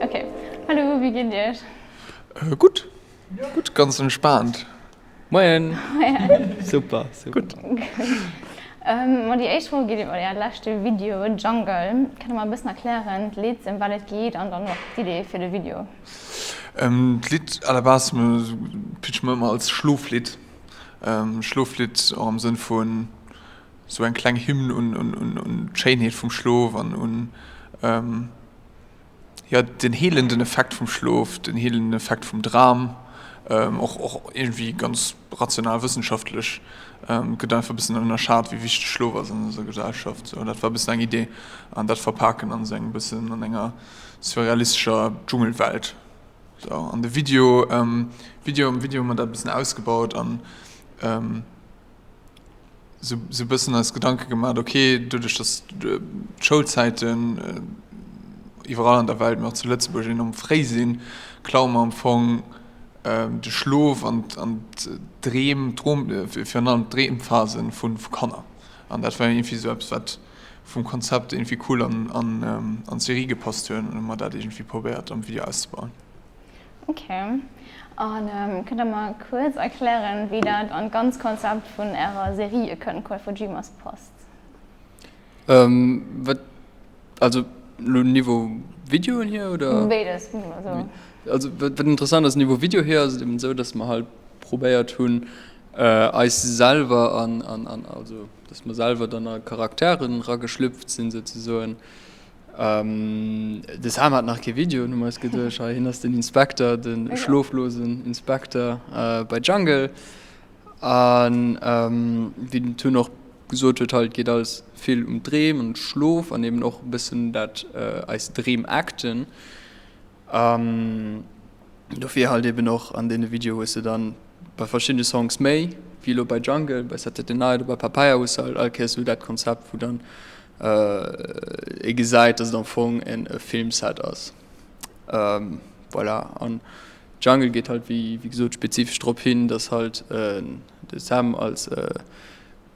Ok. Hallo, wéi geet et iech? Gutt, gutt, ganz entspaant. Moien! Moien! Super, super. Gutt. Ma déi éischt Fro geet iwwer äre leschte Video, Jungle. Kënnt der mer e bëssen erklären, d'Lidd, ëm wat et geet an dann och d'Idee fir de Video? D'Lidd à la base pitche mer ëmmer als Schloflidd. Schloflidd och am Sënn vun esou eng kleng Hymn un d'Schéinheet vum Schlof an un jo, den heelenden Effekt vum Schlof, den heelenden Effekt vum Dram, och och iergendwéi ganz rational wëssenschaftlech gëtt einfach e bëssen ënnerschat, wéi wichteg Schlof ass an eiser Gesellschaft. Sou, dat war e bëssen eng Idee an dat verpaken an esou engem bëssen an enger surrealistescher Dschungelwelt. Sou, an de Video, Video, am Video hu mer dat e bëssen ausgebaut an sou e bëssen eis Gedanke gemaat, ok, doduerch datt d'Schoulzäiten iwwerall an der Welt, mee och zu Lëtzebuerg enorm fréi sinn, klaue mer am Fong de Schlof an d'Dreem, virun allem d'Dreemphasen vu Kanner. An dat war iergendwéi sou eppes, wat vum Konzept iergendwéi cool an d'Serie gepasst huet, an hu mer dat iergendwéi probéiert am Video auszebauen. Ok. An kënnt der mer kuerz erklären, wéi dat an d'ganz Konzept vun ärer Serie Call for Dreamers passt? Wat, also lo Niveau Videoen hier oder? Béides, also. Also wat interessant ass Niveau Video hier, ass et eben esou, datt mer halt probéiert hunn eis selwer an, an, also datt mer selwer dann a Charakteren erageschlüpft sinn souzesoen. De Sam hat nach kee Video, hunn mer eis geduecht, hei hien ass den Inspekter, de schloflosen Inspekter bei Jungle. An wéi den Tun och gesot huet, hei et geet alles vill ëm Dreem an Schlof an eben och e bëssen dat eis Dreem acten. Dofir halt eben och an deene Video hues de dann bei verschiddene Songs méi, wéi elo bei Jungle, bei Saturday Night oder bei Papaya hues de halt all Kéiers esou dat Konzept wou dann ee gesäit, dass et am Fong en Filmset ass. Voilà, an Jungle geet halt wéi gesot spezifesch drop hin, dass halt de Sam als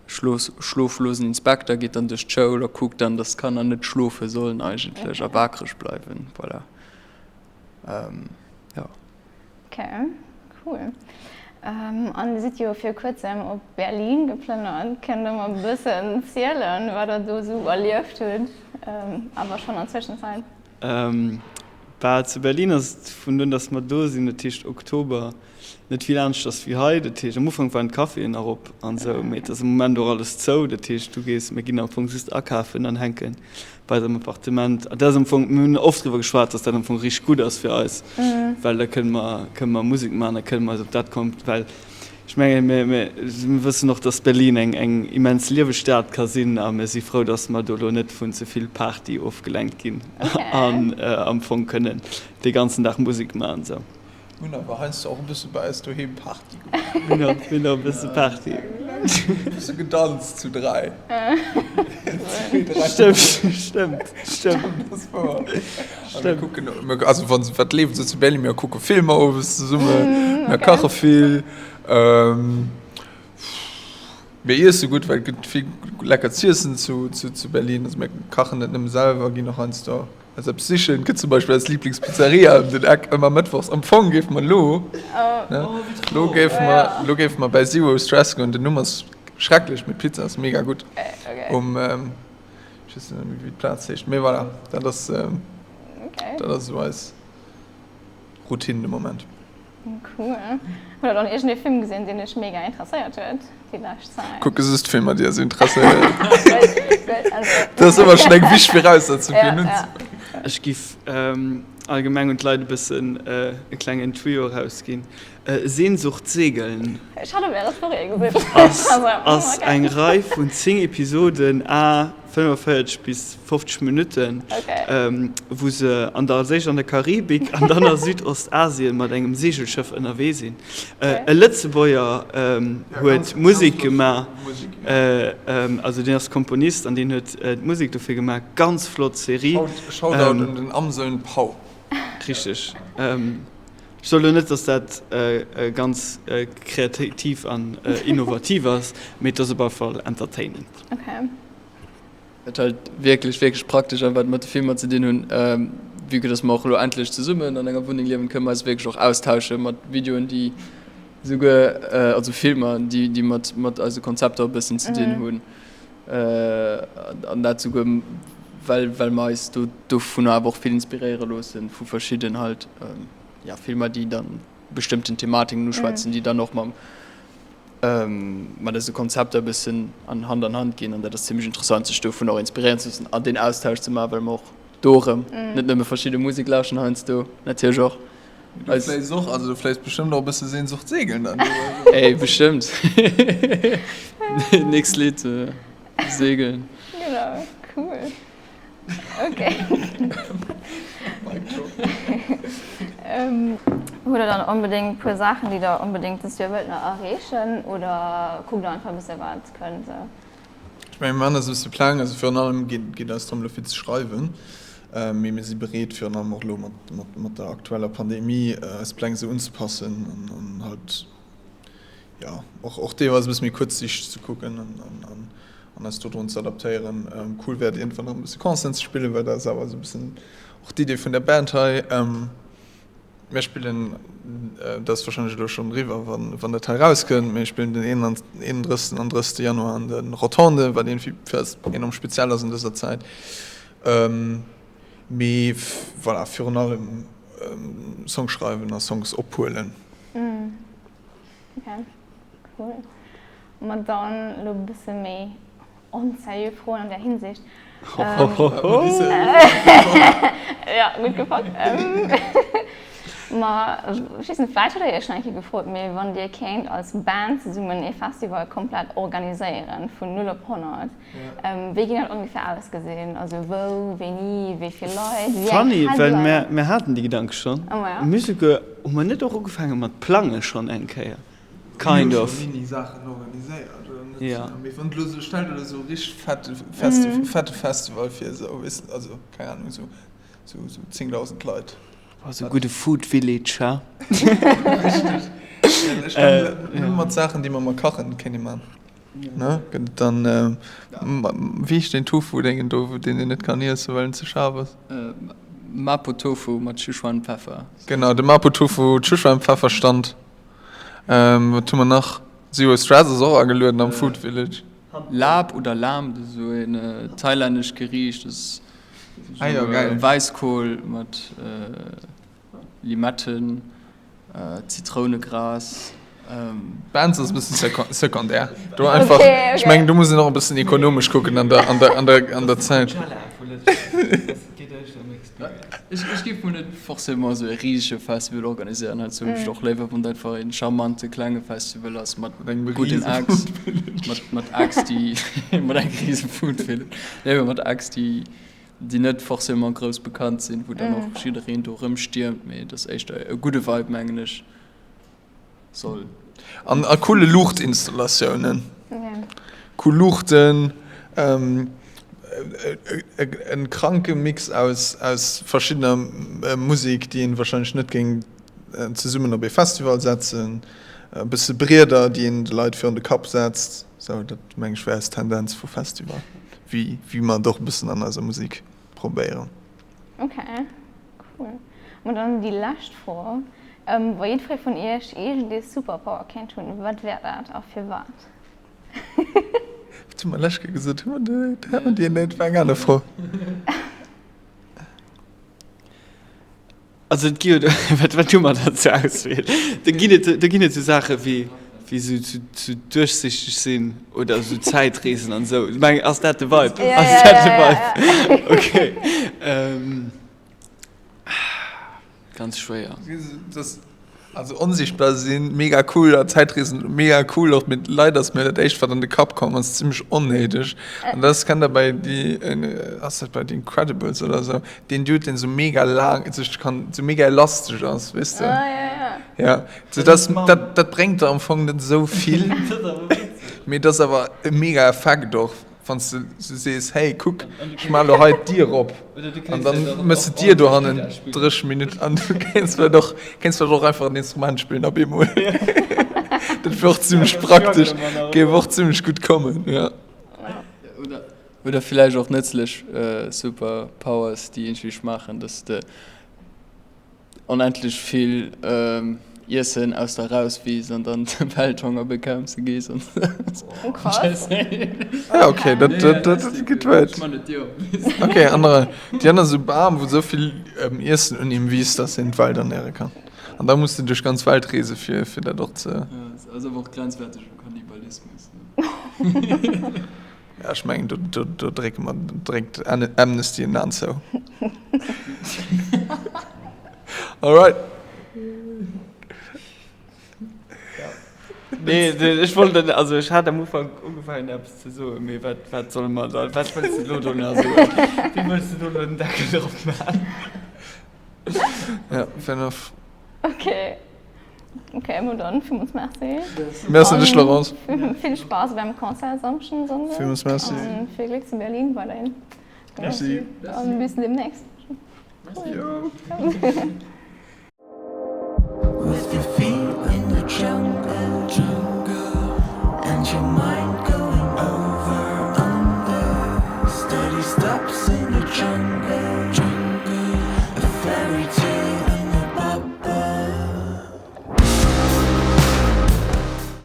Schloflosen Inspekter geet dann duerch d'Schoul a kuckt dann, dass d'Kanner net schlofe sollen eigentlech a wakereg bleiwen. Voilà. Jo. Ok, cool. An Dir sidd jo vir kuerzem op Berlin geplënnert. Kënnt Der mer e bëssen zielen, wat Der do esou erlieft hutt, awer schonn an Zwëschenzäit? Bah, zu Berlin ass et vun un, dass mer do sinn, dat heescht Oktober, net vill aneschters wéi hei. Dat heescht, am Ufank waren d'Caféen nach op an esou, mee et ass am Moment och alles zou. Dat heescht, du gees, mir ginn am Fong just akafen an hänke bei eis am Appartement. An dat ass am Fong, mir hunn oft driwwer geschwat, dass dat am Fong richteg gutt ass fir eis, well da kënne mer, kënne mer Musek maachen, da kënne mer eis op dat kon, well ech menge mir, mir wëssen och, dass Berlin eng, eng immens lieweg Stad ka sinn a mir si frou, dass mer do elo net vun ze vill Party ofgelenkt ginn an am Fong kënnen dee ganzen Dag Musek maachen esou. Mir hunn awer heiansdo och e bësse bei eis doheem Party gemaach. Mir hunn och e bësse Party. E bësse gedanzt zu 3. Stëmmt, stëmmt, stëmmt. Dat ass wouer. A mir kucken, also wann, wat leeft esou zu Berlin? Mir kucke Filmer owes zesummen, mir kache vill, mir iesse gutt, well et gëtt vill lecker z'iessen zu Berlin. Also mir kachen net nëmme selwer, ginn och heiansdo. Eis eppes sichen, gëtt zum Beispill eis Lieblingspizzeria ëm den Eck ëmmer mëttwochs. Am Fong géife mer elo, ne, elo géife mer, elo géife mer bäi Zero Stress goen. Den Numm ass schrecklech, mee d'Pizza ass mega gutt. Um, ech weess net méi wéi d'Plaz heescht, mee voilà, dat ass, dat ass esou eis Routine de Moment. Cool. Hutt der dann iergend ee Film gesinn, deen iech mega interesséiert huet déi lescht Zäit? Kucke just Filmer, déi eis interesséieren. Dat ass ëmmer schonn eng wichteg Viraussetzung fir en unzefänken. Ech giff allgemeng un d'Leit e bëssen e klengen Tuyau erausginn. Sehnsucht segeln. Ech hat op äre Storye gesinn. Ass eng Rei vun 10 Episoden à 45 bis 50 Minutten, wou se an der als éischt an der Karibik an dann a Südostasien mat engem Seegelschëff ënnerwee sinn. E Lëtzebuerger huet d'Musek gemaach, also deen ass Komponist an deen huet d'Musek dofir gemaach. Ganz flott Serie. Shoutout un den Amseln Pau. Richteg. Ech soe lo net, datt dat ganz kreativ an innovativ ass, mee et ass op alle Fall entertainend. Wat halt wierklech, wierklech praktesch an wat mat de Filmer ze dinn hunn. Vue que dass mer och elo endlech zesummen an enger Wunneng liewen, kënne mer eis wierklech och austausche mat Videoen, déi souguer, also Filmer, déi, déi mat, mat eise Konzepter e bëssen ze dinn hunn. An dat souguer, well, well mer eis do dovunner awer och vill inspiréiere loosse vu verschidden halt, ja, Filmer, déi dann bestëmmten Thematiken uschwätzen, déi dann och mam, mat eise Konzepter e bëssen an Hand an Hand ginn. An dat ass zimmlech interessant, sech dovun och inspiréieren ze loossen an deen Austausch ze maachen, well mer och do erëm net nëmme verschidde Musek lauschten heiansdo, natierlech och Du fléis och, also du fléis bestëmmt och e bësse Sehnsucht segeln dann. Ey, bestëmmt. Nächst Lidd, segeln. Genau, cool. Okay. Hutt der dann onbedéngt puer Saachen, déi der onbedéngt dëst Joer wëllt nach erreechen oder kuckt der einfach e bësse wat kënnt? Ech mengen, mir maachen eis e bësse Pläng. Also virun allem geet eis drëm, elo vill ze schreiwen. Mee mir si bereet, virun allem och elo mat der aktueller Pandemie, eis Pläng esou unzepassen an halt, jo, och deelweis e bësse méi kuerzsiichteg ze kucken an eis dodrun ze adaptéieren. Cool wär et iergendwann erëm e bësse Concerten ze spillen, well dat ass awer esou e bëssen och d'Idee vun der Band hei. Mir spillen, dat ass warscheinlech elo schonn eriwwer, wann dat hei erauskënnt, mir spillen den 31. an 30. Januar an de Rotonden, wat iergendwéi fir eis enorm speziell ass an dëser Zäit. Mee voilà, virun allem Songs schreiwen a Songs ophuelen. Ok, cool. Ma dann elo e bësse méi Onseriö Froen an där Hinsicht. Ja, gutt gepackt. Ma ech weess net, vläicht hutt der Iech schonn eng Kéier gefrot, mee wann Dir kéint als Band zesummen ee Festival komplett organiséieren, vun null op 100, wéi géing dat ongeféier ausgesinn? Also wou, wéini, wéi vill Leit, wéi eng Funny, well mir haten déi Gedanke schonn. Mir hu souguer, hu mer net och ugefaange mat plange schonn eng Kéier? Kind of. Mini Saachen organiséiert oder net? Ja. Mee wann elo sou, stell der esou richteg fette Festi fette Festival vir esou, weess de, also keng Ahnung, esou sou sou 10.000 Leit. Boah, sou gudde Food Village, ha? Richteg. Ech kann nëmme mat Saachen déi mer mer kachen, kéint ee man. Ne? Gëtt et dann, wéi heescht deen Tofu-Déngen do, deen een net kann iessen, well en ze schaarf ass? Mapo Tofu mat Sichuan-Peffer. Genau, de Mapo Tofu Sichuan-Pfeffer-Stand. Wat hu mer nach? Zero Stress ass och agelueden am Food Village. Laab oder Lahm, dat ass esou een thailännescht Geriicht, dat ass esou Wäisskol mat Limetten, Zitrounegras. Bands ass e bëssen secondaire do einfach. Ech mengen do muss een och e bëssen ekonomesch kucken an der Zäit. Ech géif mol net forcément esou e risege Festival organiséieren. Heizou hunn ech et och léiwer, wann et einfach e charmante klenge Festival ass mat gudden Acts, mat Acts déi, mat engem rise Food Village, nee mee mat Acts déi, déi net forcément grouss bekannt sinn, wou dann och jiddereen do erëmstiermt, mee et ass éischter e gudde Vibe mengen ech. Soll. An a coole Luuchtinstallatiounen. Cool Luuchten, e kranke Mix aus aus verschiddener Musek, déi een warscheinlech net géing zesummen op ee Festival setzen, e bësse Brieder, déi een de Leit virun de Kapp setzt. Sou, dat meng ech wär eis Tendenz vu Festival, wéi wéi mer et och e bëssen an eiser Musek probéieren. Ok, cool. Ma dann déi lescht Fro, Wa jiddweree vun iech iergendee Superpower kéint hunn, wat wär dat a firwat? Wat hu mer lescht Kéier gesot? Hu mer déi, hat mer déi net? War eng aner Fro. Also et gi jo, wat, wat hu mer da zur Auswiel? Do ginn et, do ginn et esou Saache wéi, wéi esou zu, zu duerchsichteg sinn oder esou Zäitreesen an esou. Ech mengen, ass dat de Vibe? Ass dat de Vibe? Okay. Ganz schwéier. Das, also onsichtbar sinn, mega cool, a Zäitreesen, mega cool och, mee leider ass mir dat éischt wat an de Kapp komm ass zimmlech onnéideg. An das kennt der bei déi, ass dat bei The Incredibles oder sou, deen Dude deen sou mega laang sech kann, sou mega elastesch ass, weess de? Ah ja ja. Ja, sou das, dat, dat bréngt der am Fong net sou vill, mee et ass awer e mega Effekt och. Wann s de sou sees, hey kuck, ech maachen elo hei d'Dier op an dann méchs de d'Dier dohannen 30 Minutten an du kéints vläicht och, kéints vläicht och einfach en Instrument spillen op eemol. Dat wier och zimmlech praktesch, géif och zimmlech gutt kommen, jo. Oder villäicht och nëtzlech Superpowers, déi iergendwéi schmaachen, dass de onendlech vill Iessen aus der rauswiisst an dann de Welthonger bekämpfe gees an esou. Krass. Ja, okay, dat, dat, dat geet wäit. Okay, anere, déi aner sou Bam, wou sou vill Iessen un him wiisst, dass een d'Welt ernäre kann. An da muss de duerch ganz Welt reese fir, fir dat och ze. Ja, ass awer och grenzwertege Kannibalismus, ne? Ja, ech mengen, do, do, do drécke mer, dréckt Amnesty en An zou. Alright. Nee, ech wollt net, also ech hat am Ufank ugefaangen eppes ze soen, mee wat, wat solle mer da, wat wëlls de elo do nach soen? Wéi wëlls de do elo den Deckel drop maachen? Ja, fair enough. Okay. Okay, ma dann villmools Merci. Merci dech, Laurence. Vill Spaass beim Concert Samschden, Sonnden. Villmools Merci. An vill Gléck zu Berlin weiderhin. Merci. An bis demnächst. Merci. Jo. With your feet in the jungle, jungle, and your mind.